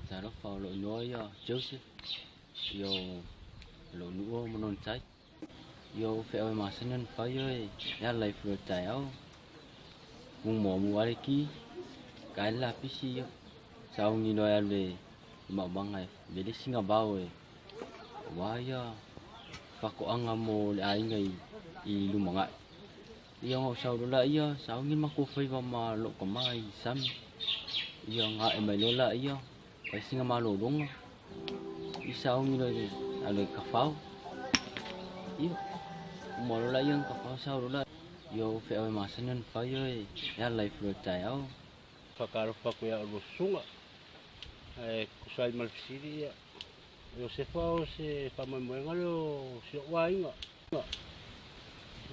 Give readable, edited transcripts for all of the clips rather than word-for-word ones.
Talofa, o lou igoa ia Joseph. Ia, o lou nuu o Manono-tai. Ia, o feau e masani ona fai e ala i fua o le taeao. Muamua lava le ki, tae le lapisi, ia sauni loa e alu i maumaga e vele sina vao e aua ia faatoaga mo le aiga i lumanai. Ia, ona ou sau loa laia, sauni le matou faiva ma lou tama i sami. Ia, gae mai loa laia, fai sina malologa, ia sauni loa e alu e tafao. Ia, uma loa laia ona tafao, sau loa laia. Ia, o feau e masani ona fai e ala i fua o le taeao. Faatalofa atu ia oulua susuga ae tusa ai ma le fesili, ia, o Iosefa o se faamoemoega lea o si ou aiga. O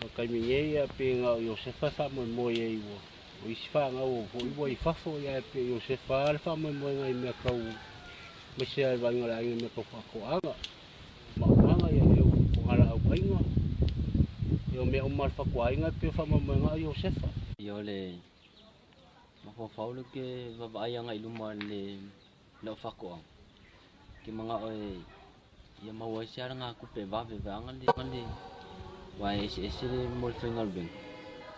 le taimi nei, ia, pei na o Iosefa e faamoemoe ai, ua o isi fanau foi ua i fafo, ia, ae pei o Iosefa le faamoemoega i mea tau aemaise lava i vaaiga o le aiga i mea tau faatoaga, maumaga, ia, e o laau aina, ia, o mea uma a le fatuaiga e pei o faamoemoega o Iosefa. Ia, o le mafaufau lea ou te vaavaai agai i luma i le lau faatoaga, ou te manao e ia maua ai se alagatupe e vave vaega le aua e eseese le mo le faigaluega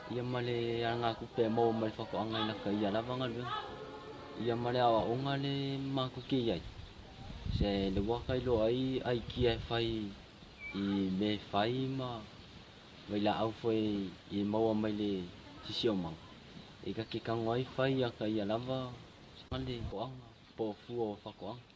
ia ma le alagatupe e maua mai le faatoaga i lata ia lava galuega. Ia, ma le aoaoga le matou te i ai, se le ua tailoa ai aikia e fai i mea e fai ma vailaau foi e maua mai le siosiomaga e ta te tago ai fai ia ta ia lava le toaga po o fua o faatoaga.